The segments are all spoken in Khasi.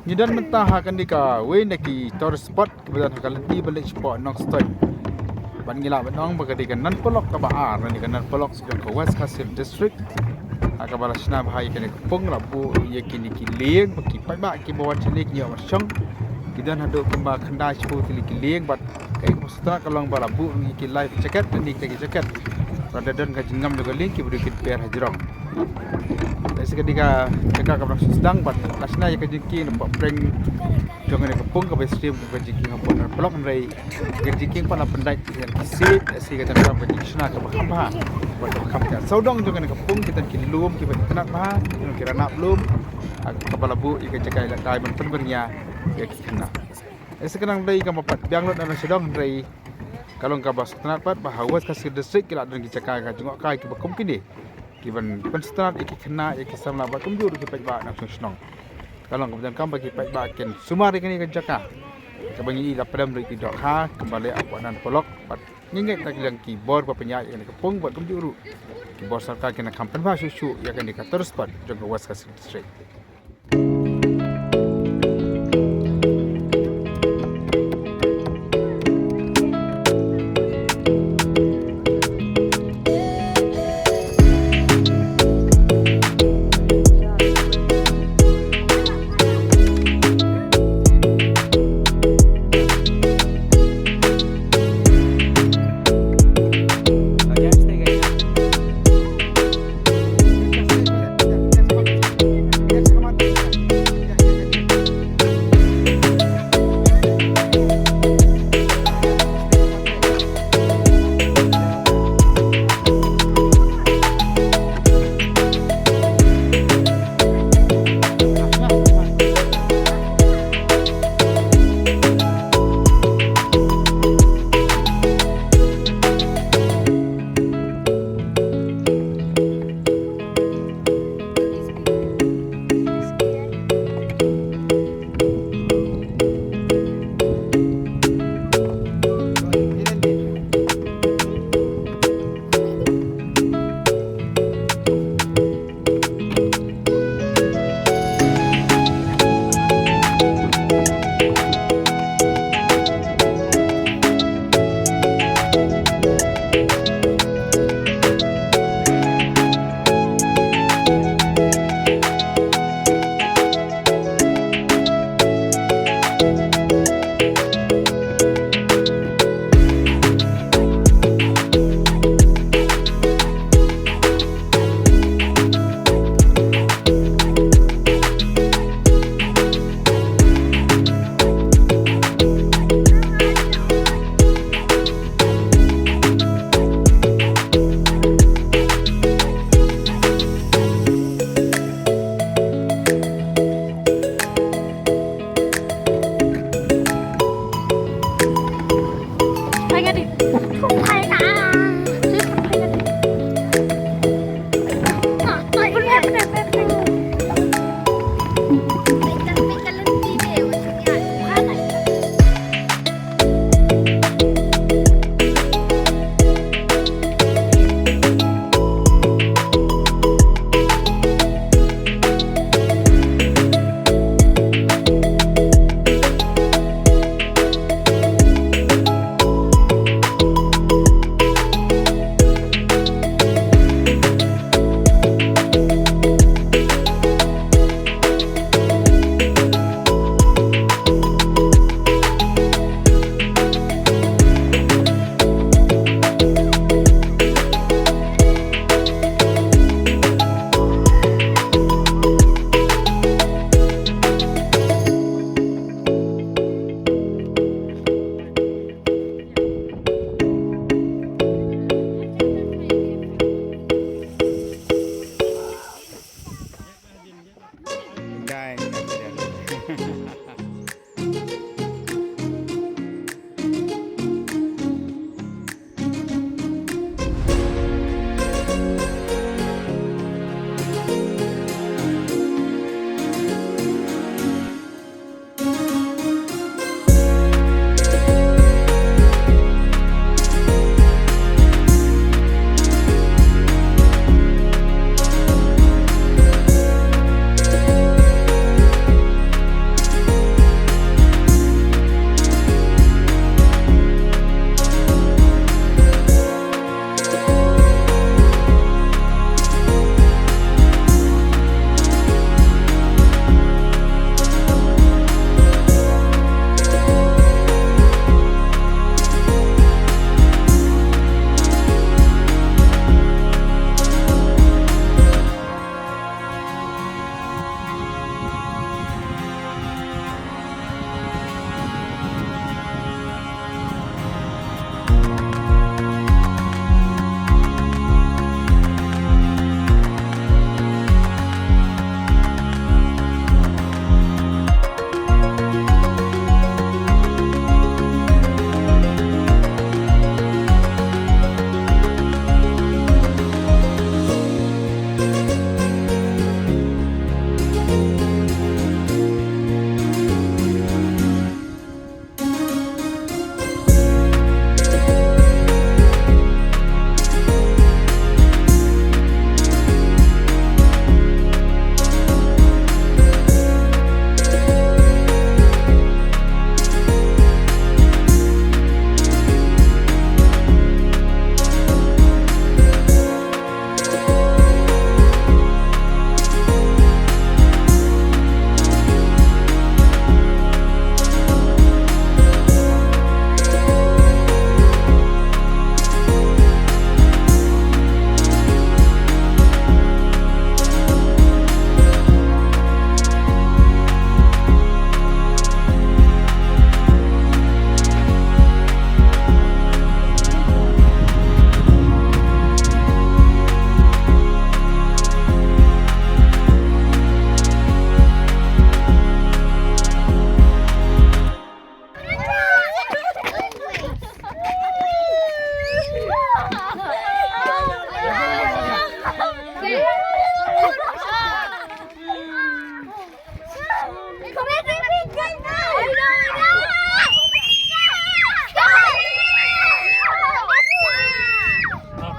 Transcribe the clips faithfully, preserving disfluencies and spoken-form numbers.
Ngi don mynta ha kane kawei na ki tourist spot kiba don ha ka lynti ba leit shapoh Nongstoiñ. Bad ngi lah ban ong ba ka dei ka Nan Polok kaba ar, na ka Nan Polok jong ka West Khasi Hills District. Ha kaba la shna bha ïa kane ka pung, la buh ïa kine ki lieng ba ki paidbah kiba wan shane ki ïoh ban shong. Ki don haduh kumba khyndai shiphew tylli ki lieng bad kaei kaba sngewtynnat ka long ba la buh ïa ki life jacket, ne ki jacket. Ba da don ka jingngam jong ka lieng kiba dei kin per hajrong. Te sa ka dei ka jaka kaba dang sdang bad la shna ïa ka jingkieng na poh pdeng jong kane ka pung kaba ïasyriem ka jingkieng hapoh Nan Polok, hynrei ka jingkieng pat la pyndait ïa ki siej, te sa ka dang ka jingshna kaba kham bha. Bad kaba kham ka sawdong jong kane ka pung ki don ki lum kiba itynnat bha, ki don ki ranap lum. Ha kaba la buh ïa ka jaka ïalehkai ban pynbyrngia ïa ki khynnah. Te sa ka dang dei kaba pat biang lut na sawdong, hynrei ka long kaba sngewtynnat pat ba ha West Khasi District ki la don ki jaka ka jngohkai kiba kum kine, kiban pynsngewtynnat ïa ki khynnah, ïa ki samla bad kumjuh ruh ki paidbah na shnong shnong. Ka long kaba donkam ba ki paidbah kin sumar ïa kane ka jaka kaba ngi i la pdem ruh ki dohkha kaba leh hapoh Nan Polok. Bad ngi ngeit na ki liang ki bor ba pynïaid ïa kane ka pung bad kumjuh ruh ki bor sorkar kin nang kham pynbha shuh shuh ïa kane ka tourist spot jong ka West Khasi District.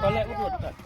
Ka leh wut wut.